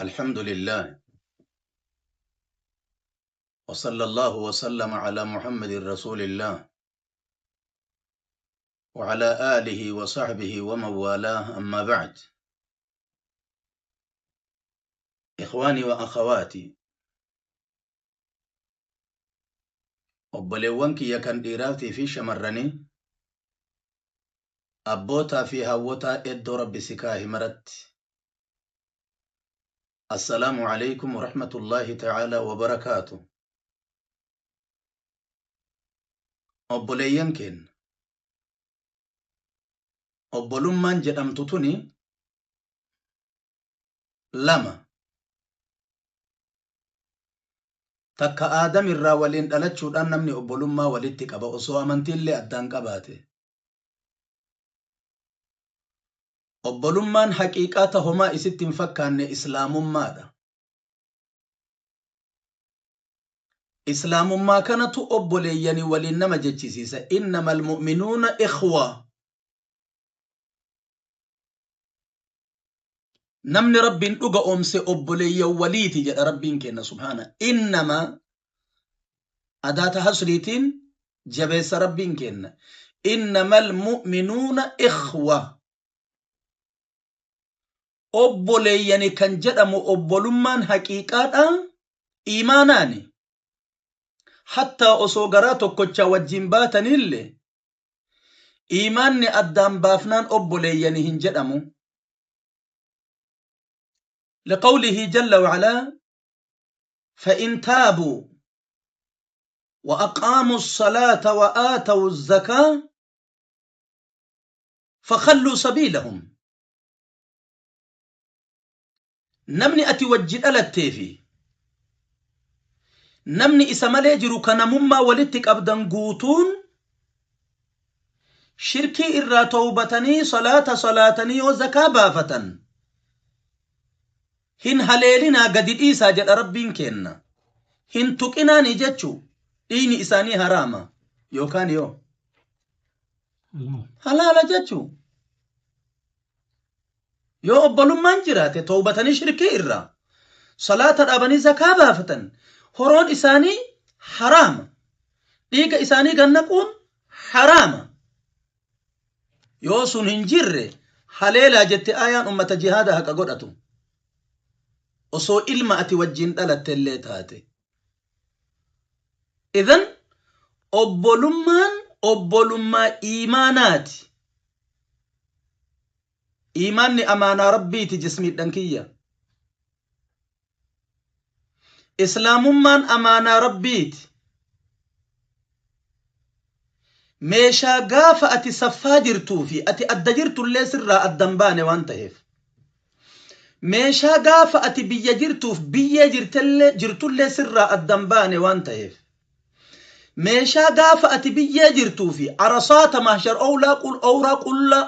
الحمد لله وصلى الله وسلم على محمد رسول الله وعلى آله وصحبه ومن والاه أما بعد إخواني وأخواتي obboleewwan kiyya kan dhiiraatii fi shamarranii abbootaa fi hawwotaa iddoo rabbi si kaahe maratti assalaamu alaykum warahmatullaahi ta'aalaa wabarakaatu. Obboleeyyan keenya obbolummaan jedhamtu tuni lama. Takka Aadam irraa waliin dhalachuudhaan namni obbolummaa walitti qaba osoo amantiillee addaan qabaate. Obbolummaan haqiiqaa ta homaa isitti hin fakkaanne islaamummaadha. Islaamummaa kanatu obboleeyyanii waliin nama jechisiisa. Innamal mu'minuuna ikhwa. Namni Rabbiin dhuga oomse obboleeyyan waliiti jedha Rabbiin kenna subhaana. Innama adaata hasriitiin jabeessa Rabbiin kenna. Innamal mu'minuuna ikhwa. Obboleeyyani kan jedhamu obbolummaan haqiiqaadha iimaanaani. Hattaa osoo garaa tokkocha wajjin baatanillee iimaanni addaan baafnaan obboleeyyani hin jedhamu. لقوله جل وعلا فإن تابوا وأقاموا الصلاة وآتوا الزكاة فخلوا سبيلهم. نمني أتي وجد ألتيفي نمني إسمالي جرو كان مما ولدتك أبدا قوتون شركي إرى توبتني صلاة صلاتني وزكاة بافتن hin haleelinaa gadi dhiisaa jedha Rabbiin kenna. Hin tuqinaani jechuu dhiini isaanii haraama yookaan yoo halaala jechuu. Yoo obbolummaan jiraate toobatanii shirkii irraa salaata dhaabanii zakaa baafatan horoon isaanii haraama. Dhiiga isaanii gannaquun haraama. Yoo sun hin jirre haleelaa jette ayaan ummata jihaada haqa godhatu. Osoo ilma ati wajjin dhalatte illee taate. Idan obbolummaan obbolummaa iimaanaati. Iimaanni amaanaa Rabbiiti jismiidhan kiyya. Islaamummaan amaanaa Rabbiiti. Meeshaa gaafa ati saffaa jirtuu fi ati adda jirtullee sirraa addan baane waan ta'eef. Meeshaa gaafa ati biyya jirtuuf biyyee jirtullee sirraa addan baane waan ta'eef. Meeshaa gaafa ati biyyee jirtuu fi arasaata mahshar owraa qullaa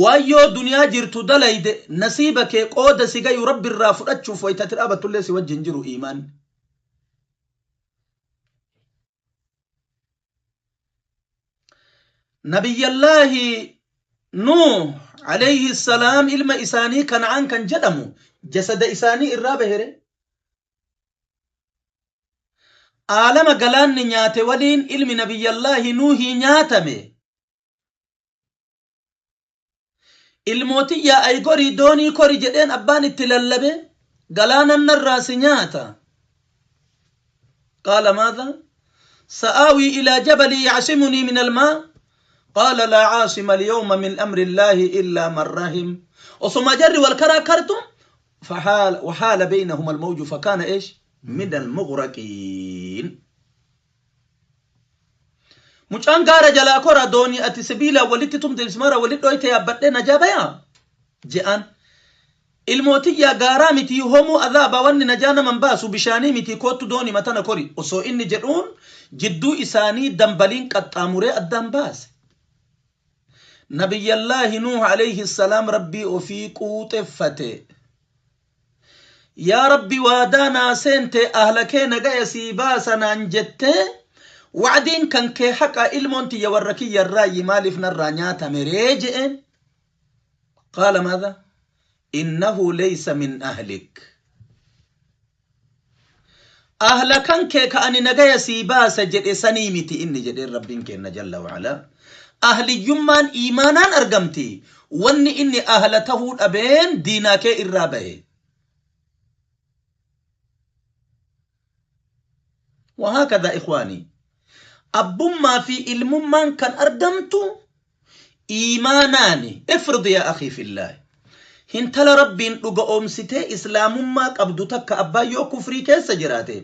waayyoo duniyaa jirtu dalayde nasiiba kee qooda si gayu rabbi irraa fudhachuuf wayitati dhaabattullee si wajjin jiru iimaan. Nabiyyallaahi Nuuh alayhi salaam ilma isaanii Kana'aan kan jedhamu jasada isaanii irraa bahere. Aalama galaanni nyaate waliin ilmi Nabiyyallaahi Nuuhii nyaatame. Ilmootiyyaa ay gorii doonii kori jedheen abbaan itti lallabe galaanan narraa si nyaata. Qaala maadha? Sa'aawii ilaa jabalii yacsimunii min almaa. Qaala laa caasima alyawma min amri illaahi illaa man rahim. Osoma jarri wal karaa kartu وحال بينهما الموج فكان إيش؟ من المغرقين. Mucaan gaara jalaa kora doonii ati sibiila walitti tumte mismaara walitti dhoyte yaabbadhee najaa bayaa je'an. Ilmootiyyaa gaaraa miti homuu adhaaba wanni najaa naman baasu bishaanii miti koottu doonii matana kori osoo inni jedhuun jidduu isaanii dambaliin qaxxaamuree addaan baase. Nabiyyallaahi Nuuh alayhi salaam rabbii ofii quuxeffate. Yaa Rabbi waadaa naa seente ahla kee nagaya sii baasa naan jettee wacdiin kan kee haqa ilmoon tiyya warra kiyya irraayyi maaliif narraa nyaatame ree je'een. Qaala maadha? Innahu laysa min ahlik. Ahla kan kee ka ani nagaya sii baasa jedhe sanii miti inni jedheen Rabbiin keenna jalla wa'alaa. Ahliyyummaan iimaanaan argamti. Wanni inni ahla tahuu dhabeen diinaa kee irraa bahe. Wahaakadha ikhwaanii. Abbummaa fi ilmummaan kan argamtu iimaanaani. Ifrid yaa akhii fillaah. Hintala Rabbiin dhuga'oomsitee islaamummaa qabdu takka abbaan yoo kufrii keessa jiraate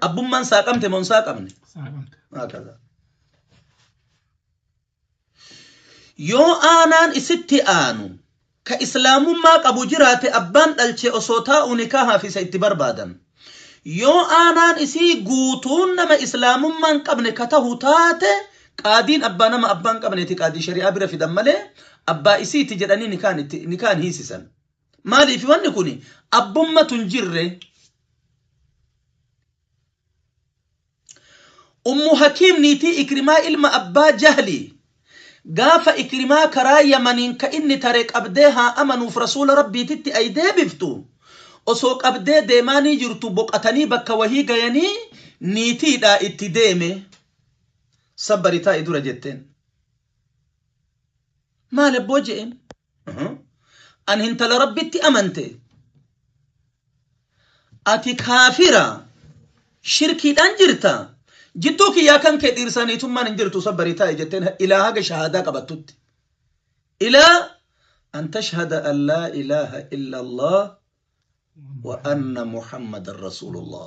abbummaan saaqamte moo hin saaqamne? Saaqamte. Haakadha. Yoo aanaan isitti aanu ka islaamummaa qabu jiraate abbaan dhalche osoo taa'u nikaahaaf isa itti barbaadan. Yoo aanaan isii guutuun nama islaamummaa hin qabne ka tahu taate qaadiin abbaa nama abbaa hin qabneeti qaadii shari'aa bira fidan malee abbaa isiiti jedhanii nikaan itti nikaan hiisisan. Maaliif wanni kun abbummatu hin jirre. Ummu Hakiim niitii Ikrimaa ilma abbaa Jahli gaafa Ikrimaa karaa Yamaniin ka inni tare qabdee haa amanuuf Rasuula Rabbiititti ay deebiftu osoo qabdee deemaanii jirtu boqatanii bakka wahii gayanii niitiidhaa itti deeme sabbari taa'i dura jetteen. Maal abboo je'een? An hintala Rabbitti amante Ati kaafira shirkiidhaan jirta jidduu kiyyaa kan kee dhiirsaa niitummaan hin jirtu sabbarii taa'i jetteen ilaa haga shahaadaa qabattutti. Ilaa an tashhada an laa ilaaha illa Allah wa anna Muhammadan Rasuulullah.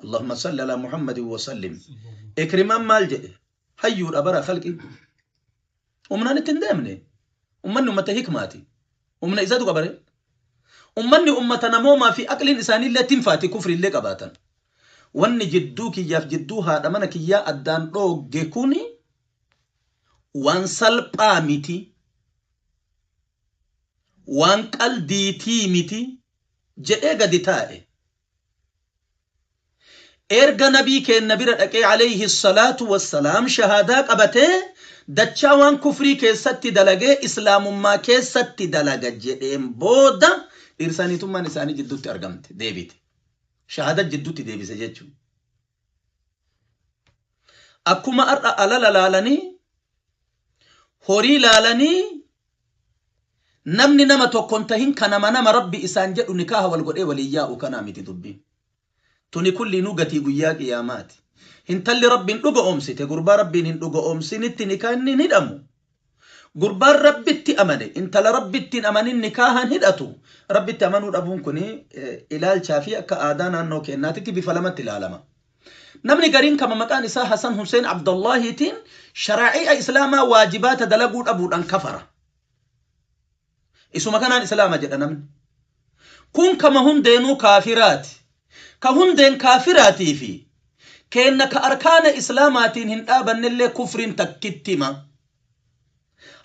Allahumma salli ala Muhammadin wa sallim. Ikrimaan maal jedhe? Hayyuudha bara khalqi. Humnaan itti hin deemne. Ummanni ummata hikmaati. Humna isatu qabare. Ummanni ummata namoomaa fi aqliin isaaniillee tinfaati kufriillee qabaatan. Wanni jidduu kiyyaaf jidduu haadha mana kiyyaa addaan dhoogge kuni waan salphaa miti. Waan qaldiitii miti jedhee gadi taa'e. Erga nabii keenna bira dhaqee alayhi salaatu wassalaam shahaadaa qabatee dachaa waan kufrii keessatti dalagee islaamummaa keessatti dalaga jedheen booda dhirsaa niitummaan isaanii jidduutti argamte deebite. Shahaadaa jidduutti deebise jechuudha. Akkuma har'a alala laalanii horii laalanii namni nama tokko hin tahin ka nama nama rabbi isaan jedhu nikaaha wal godhee waliin yaa'u kanaa miti dubbiin. Tuni kulliinuu gatii guyyaa qiyaamaati. Hintalli rabbiin dhuga oomsite gurbaa rabbiin hin dhuga oomsinitti nikaahni hin hidhamu. Gurbaan rabbitti amane intala rabbitti hin amanin nikaaha hin hidhatu. Rabbitti amanuu dhabuun kun ilaalchaa fi akka aadaa naannoo keennaatitti bifa lamatti ilaalama. Namni gariin kama maqaan isaa Hasan Hussein Abdallahiitiin sharaa'i'a Islaamaa waajibaata dalaguu dhabuudhaan kafara. Isuma kanaan Islaama jedha namni. Kun kama hundeenuu kaafiraati. Ka hundeen kaafiraatii fi keenna ka arkaana Islaamaatiin hin dhaabannellee kufriin takkittima.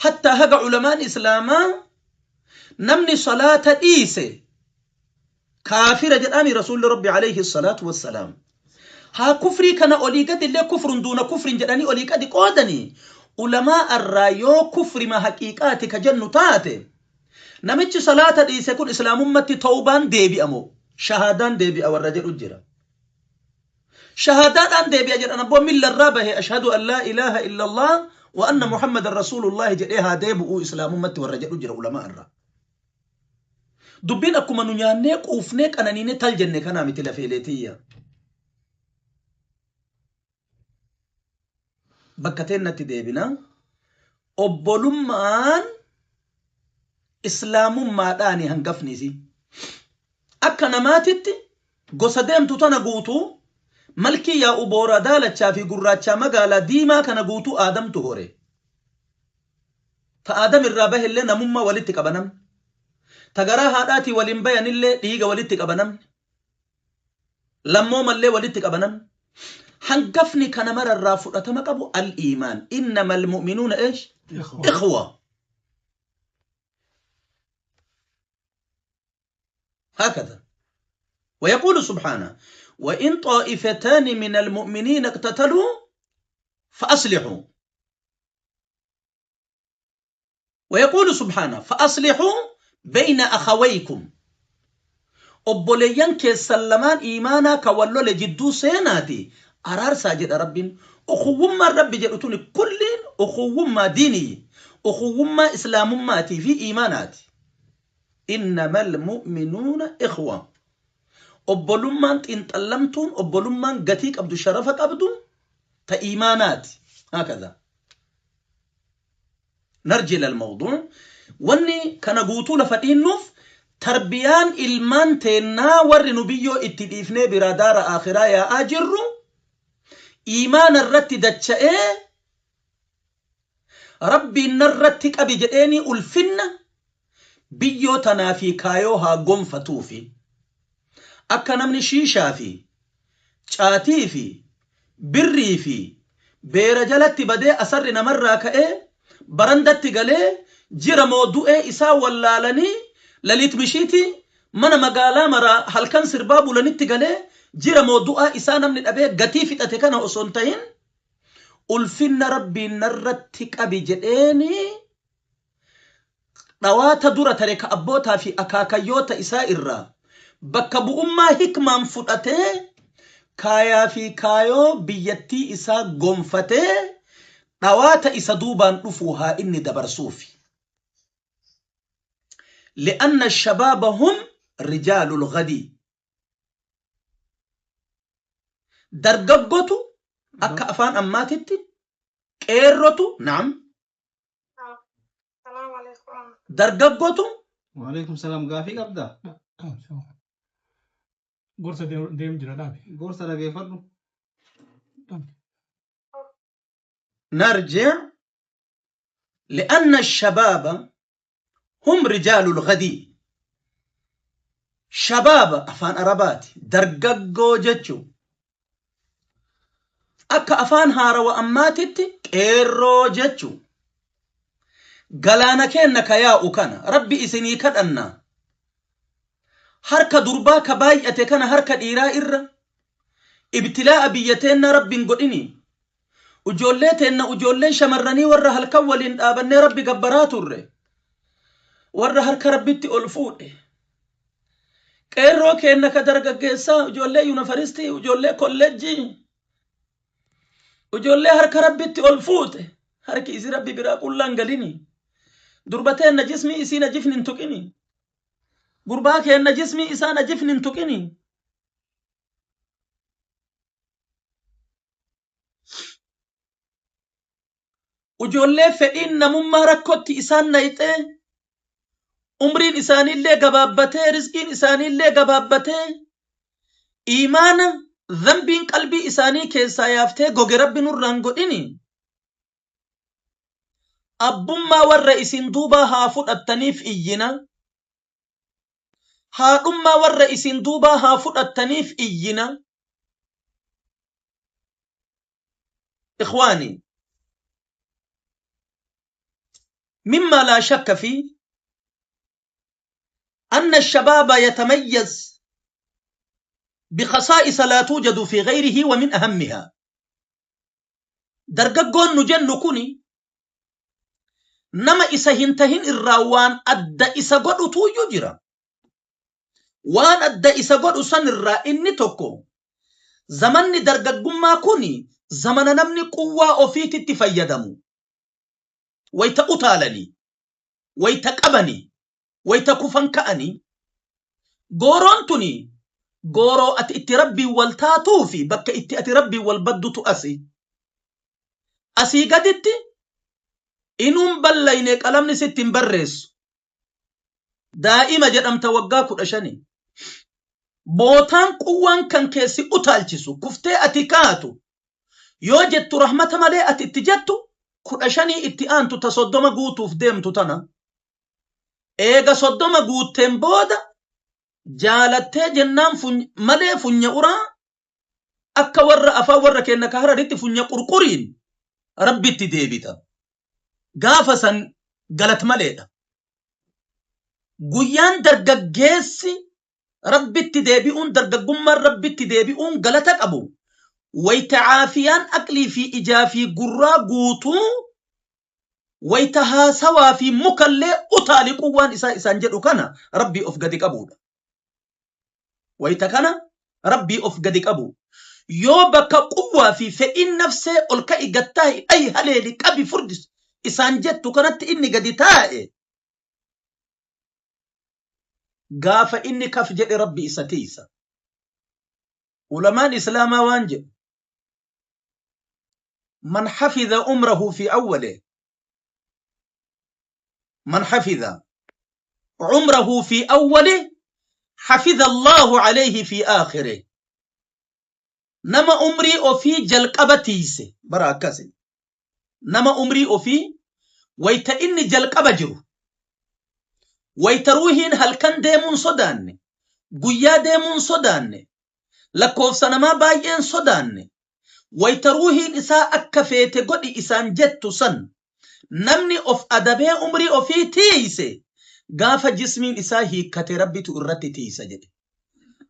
Hattaa haga ulamaan Islaamaa namni salaata dhiise kaafira jedhaami rasuulli rabbi alayhi salaatu wassalaam haa kufrii kana olii gadi illee kufrun duuna kufrin jedhanii olii gadi qoodanii ulamaa irraa yoo kufrima haqiiqaati ka jennu taate namichi salaata dhiise kun islaamummatti tawbaan deebi'a moo shahaadaan deebi'a warra jedhu jira. Shahaadaadhaan deebi'a jedhan abboo milla irraa bahe ashhadu an laa ilaaha illallah wa anna muhammadan rasuulullahi jedhee haa deebi'uu islaamummatti warra jedhu jira ulamaa irraa. Dubbiin akkuma nu nyaannee quufnee qananiinee tal jenne kanaa miti lafeelee tiyya. Bakka teennatti deebina. Obbolummaan islaamummaadhaani hangafni isii. Akka namaatitti gosa deemtu tana guutuu malkii yaa'u booraa daalachaa fi gurraachaa magaalaa diimaa kana guutuu aadamtu hore. Ta Aadam irraa bahellee namummaa walitti qaba namni. Ta garaa haadhaatii waliin bayanillee dhiiga walitti qaba namni. Lammoomallee walitti qaba namni. Hangafni kana mararraa fudhatama qabu al-iimaan. Innamal mu'minuuna eesh? Ikhwa. هكذا ويقول سبحانه وإن طائفتان من المؤمنين اقتتلوا فأصلحوا ويقول سبحانه فأصلحوا Beyna akhawaykum. Obboleeyyan keessan lamaan iimaanaa ka wal lole jidduu seenaati araarsaa jedha Rabbiin. Ukhuwwummaan Rabbi jedhu tuni kulliin ukhuwwummaa diiniyyi. Ukhuwwummaa islaamummaatii fi iimaanaati. Innamal mu'minuuna ikhwa. Obbolummaan xiinxallamtuun, obbolummaan gatii qabdu, sharafa qabdu ta iimaanaati. Haakadha. Narji ilal mawduu. Wanni kana guutuu lafa dhiinnuuf tarbiyaan ilmaan teennaa warri nu biyyoo itti dhiifnee biraa daara aakhiraa yaa'aa jirru iimaana irratti dacha'ee Rabbiin narratti qabi jedheenii ulfinna biyyoo tanaa fi kaayoo haa gonfatuufi. Akka namni shiishaa fi caatii fi birrii fi beera jalatti badee asarri namarraa ka'ee barandatti galee jira moo du'ee isaa wallaalanii laliit mishiitii mana magaalaa maraa halkan sirbaa bulanitti galee jira moo du'aa isaa namni dhabee gatii fixate kana osoo hin tahin ulfinna Rabbiin narratti qabi jedheeni dhawaata dura tare ka abbootaa fi akaakayyoota isaa irraa bakka bu'ummaa hikmaan fudhatee kaayaa fi kaayoo biyyattii isaa gonfatee dhawaata isa duubaan dhufu haa inni dabarsuufi. Li'anna shabaaba hum rijaalul gadii. Dargaggotu akka afaan ammaatitti qeerrotu naam Salaam alaikum. Dargaggotu. Waalaikum salaam gaafii qabda? Gorsa deemu jira dhaabi. Gorsa dhageeffadhu. Dhaabi. نرجع لأن الشباب هم رجال الغد shabaaba afaan arabaati dargaggoo jechuu akka afaan haarawa ammaatitti qeerroo jechuu galaana keenna ka yaa'u kana rabbi isinii kadhanna harka durbaa ka baay'ate kana harka dhiiraa irra ibtilaa'a biyya teenna rabbi hin godhini ujoollee teenna ujoolleen shamarranii warra halkan waliin dhaabannee rabbi gabbaraa turre warra harka rabbitti ol fuudhe qeerroo keenna ka dargaggeessaa ijoollee yuunivarsiitii ijoollee kolleejjii ijoollee harka rabbitti ol fuute harki isii rabbi biraa qullaan galini durba teenna jismii isii najifni hin tuqini gurbaa keenna jismii isaa najifni hin tuqini Ujoollee fedhiin namummaa rakkotti isaan nayxee umriin isaaniillee gabaabbatee rizqiin isaaniillee gabaabbatee iimaana dhanbiin qalbii isaanii keessaa yaaftee goge rabbi nurraan godhini abbummaa warra isin duubaa haa fudhattaniif iyyina haadhummaa warra isin duubaa haa fudhattaniif iyyina ikhwaani مما لا شك فيه أن الشباب يتميز بخصائص لا توجد في غيره ومن أهمها dargaggoon nu jennu kuni nama isa hin tahin irraa waan adda isa godhutuyyuu jira. Waan adda isa godhu san irraa inni tokko zamanni dargaggummaa kuni zamana namni quwwaa ofiititti fayyadamu. Wayta utaalanii, wayta qabanii, wayta kufan ka'anii gooroon tuni gooroo ati itti rabbiin wal taatuu fi bakka itti ati rabbiin wal baddutu asi. Asii gaditti inuun ballayne qalamni sitti hin barreessu. Daa'ima jedhamta waggaa 15. Bootaan quwwaan kan keessi utaalchisu kuftee ati kaatu yoo jettu rahmata malee ati itti jettu 15 itti aantu ta 30 guutuuf deemtu tana. Eega 30 guutteen booda jaalattee jennaan malee funya uraa akka warra afaan warra keenna ka hararitti funya qurquriin rabbitti deebita. Gaafa san galat maleedha. Guyyaan dargaggeessi rabbitti deebi'uun dargaggummaan rabbitti deebi'uun galata qabu wayta caafiyaan aqlii fi ijaa fi gurraa guutuu. Wayta haasawaa fi mukallee utaali quwwaan isaa isaan jedhu kana Rabbii of gadi qabuudha. Wayta kana Rabbii of gadi qabu. Yoo bakka quwwaa fi fedhiin nafsee ol ka'i gattaa'i dhayi haleeli qabi furdis isaan jettu kanatti inni gadi taa'e gaafa inni kaf jedhe Rabbi isa tiisa. Ulamaan Islaamaa waan jedhu man hafiza umrahu fi awwale man hafiza umrahu fi awwale hafiza Allahu alayhi fi aakhire. Nama umrii ofii jalqaba tiise bara akkasi nama umrii ofii wayta inni jalqaba jiru wayta ruuhiin halkan deemuun sodaanne guyyaa deemuun sodaanne lakkoofsa namaa baay'een sodaanne wayta ruuhiin isaa akka feete godhi isaan jettu san namni of adabee umrii ofii tiiyse gaafa jismiin isaa hiikkate Rabbitu irratti tiiysa jedhe.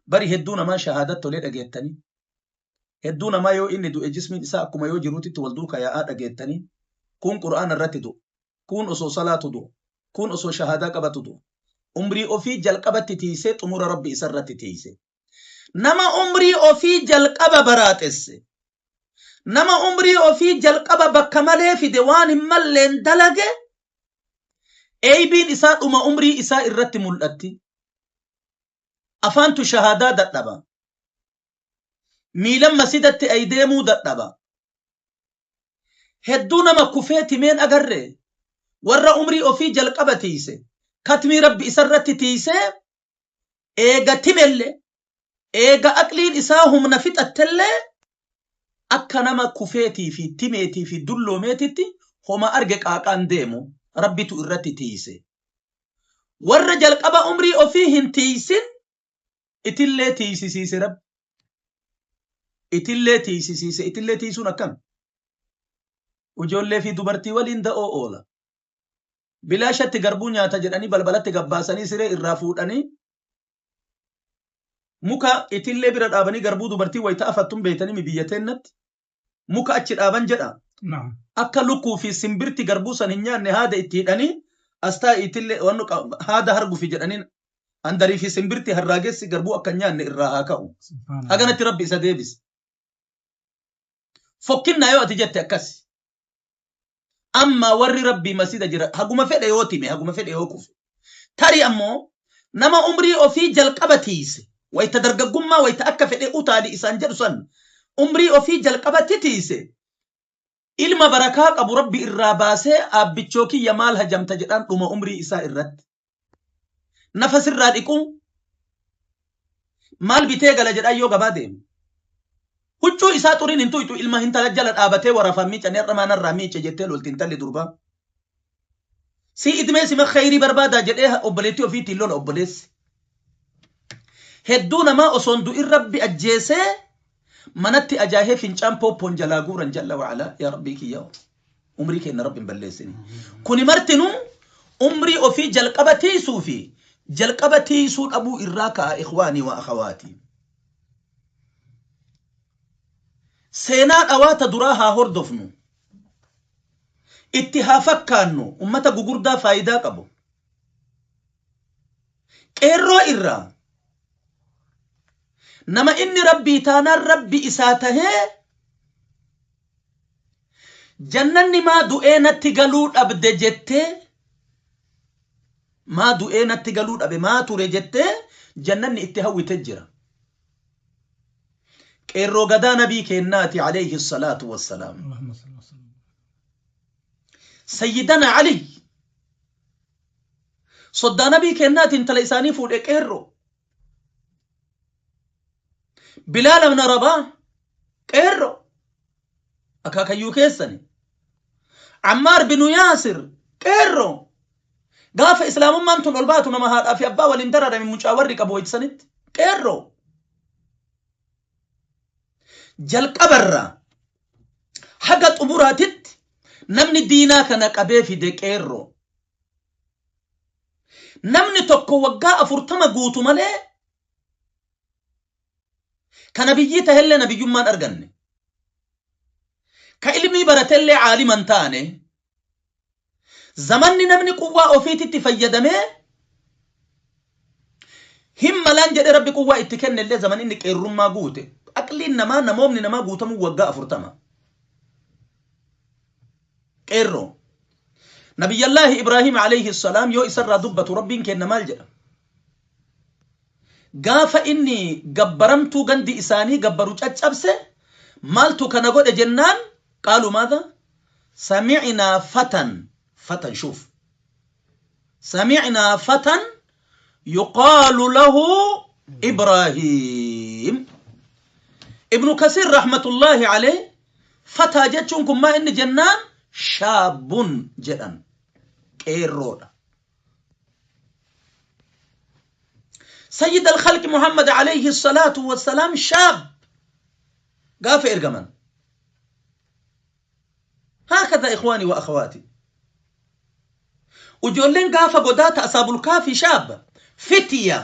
Bari hedduu namaa shahaadat tolee dhageettanii. Hedduu namaa yoo inni du'e jismiin isaa akkuma yoo jiruutitti wal duuka yaa'aa dhageettanii. Kuun Qur'aana irratti du'a. Kuun osoo salaatu du'a. Kuun osoo shahaadaa qabatu du'a. Umrii ofii jalqabatti tiiysee xumura Rabbi isa irratti tiiyse. Nama umrii ofii jalqaba baraaxesse. Nama umrii ofii jalqaba bakka malee fide waan hin malleen dalage eeybiin isaa dhuma umrii isaa irratti mul'atti. Afaantu shahaadaa dadhaba. Miilan masidatti ay deemuu dadhaba. Hedduu nama kufee timeen agarre warra umrii ofii jalqaba tiiyse katmii Rabbi isarratti tiiysee eega timelle eega aqliin isaa humna fixattellee akka nama kufeetii fi timeetii fi dulloomeetitti homa arge qaaqaan deemu Rabbitu irratti tiiyse. Warra jalqaba umrii ofii hin tiiysin itillee tiiysisiise Rabbi. Itillee tiiysisiise. Itillee tiiysuun akkam? Ijoollee fi dubartii waliin da'oo oola. Bilaashatti garbuu nyaata jedhanii balbalatti gabbaasanii siree irraa fuudhanii muka itillee bira dhaabanii garbuu dubartii wayita afattun beeytanii mi biyya teennatti muka achi dhaaban jedha. Naam. Akka lukkuu fi simbirti garbuu san hin nyaanne haada itti hidhanii as taa'i itillee wannu haada hargufi jedhanii handarii fi simbirti harraagessi garbuu akka hin nyaanne irraa haa ka'u. Subhaanallah. Haganatti Rabbi isa deebise. Fokkinnaa yoo ati jette akkasi. Amma warri Rabbii masjida jira haguma fedhe yoo time haguma fedhe yoo kufe. Tarii ammoo nama umrii ofii jalqaba tiise wayta dargaggummaa wayta akka fedhe utaali isaan jedhu san umrii ofii jalqabatti tiise ilma barakaa qabu Rabbi irraa baasee aabbichoo kiyya maal hajamta jedhaan dhuma umrii isaa irratti. Nafa sirraa dhiquu maal bitee gala jedhaan yoo gabaa deemu. Huccuu isaa xuriin hin tuyxu ilma hintala jala dhaabatee warafaan miicanii har'a maanarraa miice jettee lolti intalli durbaa. Si idmee sima khayrii barbaadaa jedhee obboleettii ofiitiin lola obboleessi. Hedduu namaa osoo hin du'in Rabbi ajjeesee manatti ajaahee fincaan pooppoon jalaa guuran jalla wa'alaa yaa Rabbii kiyyaa. Umrii keenna Rabbi hin balleessini. Kuni martinuu umrii ofii jalqaba tiisuu fi jalqaba tiisuu dhabuu irraa ka'a ikhwaanii wa akhawaati. Seenaa dhawaata duraa haa hordofnu. Itti haa fakkaannu ummata gugurdaa faayidaa qabu. Qeerroo irraa nama inni Rabbii taanaan Rabbi isaa tahee Jannanni maa du'ee natti galuu dhabde jettee maa du'ee natti galuu dhabe maa ture jettee jannanni itti hawwite jira. Qeerroo gadaa nabii keennaati alayhi salaatu wassalaam. Allahumma salli wa sallim. Sayyidana Ali soddaa nabii keennaati intala isaanii fuudhe qeerroo. Bilaal ibn Rabaa qeerroo akaakayyuu keessani. Ammaar binu Yaasir qeerroo gaafa islaamummaan tun ol baatu nama haadhaa fi abbaa waliin dararame mucaa warri qabu waytisanitti qeerroo jalqabarraa haga xumuraatitti namni diinaa kana qabee fide qeerroo. Namni tokko waggaa 40 guutu malee ka nabiyyii tahellee nabiyyummaan arganne. Ka ilmii baratellee caalima hin taane. Zamanni namni quwwaa ofiititti fayyadamee hin malaan jedhee Rabbi quwwaa itti kenne illee zaman inni qeerrummaa guute. Aqliin namaa namoomni namaa guutamuu waggaa 40. Qeerroo. Nabiyyallaahi Ibraahim alayhi salaam yoo isarraa dubbatu Rabbiin kenna maal jedha? Gaafa inni gabbaramtuu gandi isaanii gabbaru caccabse maaltu kana godhe jennaan qaalu maadha? Sami'naa fatan fatan shuuf. Sami'naa fatan yuqaalu lahu Ibraahim. Ibnu Kasiir rahmatullaahi alayh fataa jechuun kun maa inni jennaan shaabun jedhan qeerroodha. Sayyid al-Khalqi Muhammad alayhi salaatu wassalaam shaab gaafa ergaman. Haakadha ikhwaani wa akhawaati. Ijoolleen gaafa godaa ta asaabul kaafi shaab fitiya.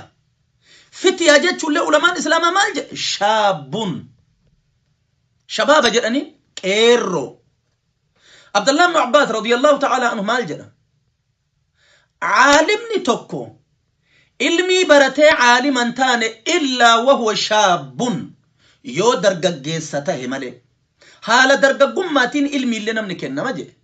Fitiya jechuullee ulamaan islaamaa maal jedhe? Shaabun. Shabaaba jedhanii qeerroo. Abdallah ibn Abbaas radiyallahu ta'ala anhu maal jedha? Caalimni tokko ilmii baratee caalima hin taane illaa wahuwa shaabbun yoo dargaggeessa tahe malee. Haala dargaggummaatiin ilmiillee namni kennama jedhe.